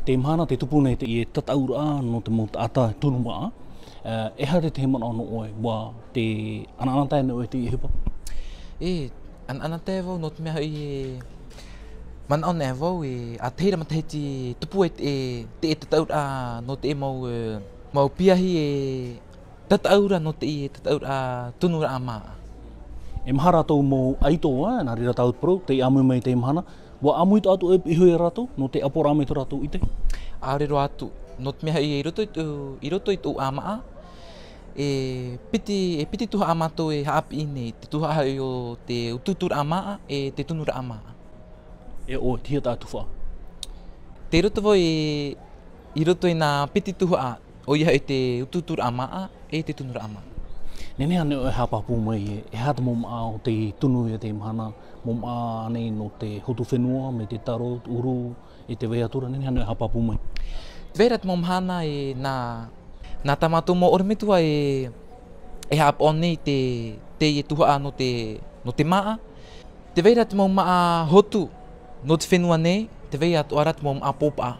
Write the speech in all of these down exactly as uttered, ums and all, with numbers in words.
Te mahana tē tupu nei teie tataʻuraʻa nō te mau taʻata tunu māʻa, e, e aha te, te manaʻo nō ʻoe, ʻua tē ʻanaʻanatae nei ʻoe i teie ʻohipa? E, ʻanaʻanatae vau nō te mea hoʻi e manaʻo nei vau e, ʻa te reira matahiti tupu e te, e, te, e tataʻuraʻa nō te mau, e, mau piahi e, tataʻuraʻa nō teie tataʻuraʻa tunuraʻa māʻa. E maha rātou mau ʻaito, ā, nā reira tāʻu te parau, tē ʻāmui mai i teie mahana, ʻua ʻāmui atoʻa atu e, e hoʻi rātou, nō te ʻaporaʻa mai tō rātou ʻite? ʻAore roa atu, nō te mea hoʻi i roto i tō, i roto i tō ʻāmaʻa, e piti, e piti tuhaʻa mātou e haʻapiʻi nei, te tuhaʻa hoʻi o te utuuturaʻa māʻa, e te tunuraʻa māʻa. E ʻoe, te hia taʻata tuhaʻa? Tei roto vau i, i roto i nā piti tuhaʻa, ʻoia hoʻi te utuuturaʻa māʻa, e te tunuraʻa māʻa. Nehenehe ānei ʻoe e haʻapāpū mai, e, e aha te mau māʻa o tē tunu i teie mahana, mau māʻa ānei nō te hotu fenua, mai te taro, ʻuru, e tē vai atu ra, nehenehe ānei ʻoe e haʻapāpū mai? Tē vai ra te mau mahana e nā, nā tā mātou mau ʻorometua e, e haʻapaʻo nei te, teie tuhaʻa nō te, nō te māʻa. Tē vai ra te mau māʻa hotu nō te fenua nei, tē vai atoʻa ra te mau māʻa pōpaʻa.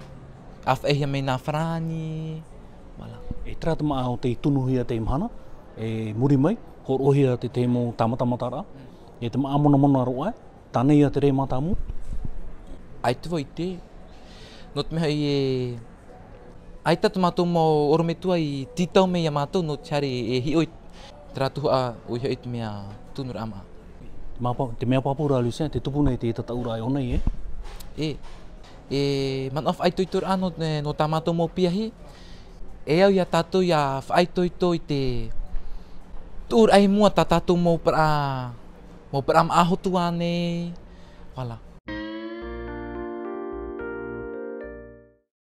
ʻA faʻaʻitehia mai nā farāni, voilà. E terā te māʻa o tē tunuhia i teie mahana, e muri mai, hōroʻahia te, te mau tāmatamataraʻa, e te māʻa monamona roa, e, tāna ia te rē mātāmua? ʻAita vau i ʻite, nō te mea hoʻi e, ʻaita tā mātou mau ʻorometua i tītau mai iā mātou nō te haere e hiʻo i terā tuhaʻa ʻoia hoʻi te mea tunuraʻa māʻa. Te mea pā-, te mea pāpū ra, Lucien, tē tupu nei te tataʻuraʻa i ʻō nei, e? E, e manaʻo faʻaitoitoraʻa nō, nō tā mātou mau piahi, e au iā tātou ʻia faʻaitoito i te tuʻuraʻa i mua tā tātou mau parau, mau parau māʻa hotu ānei, voilà.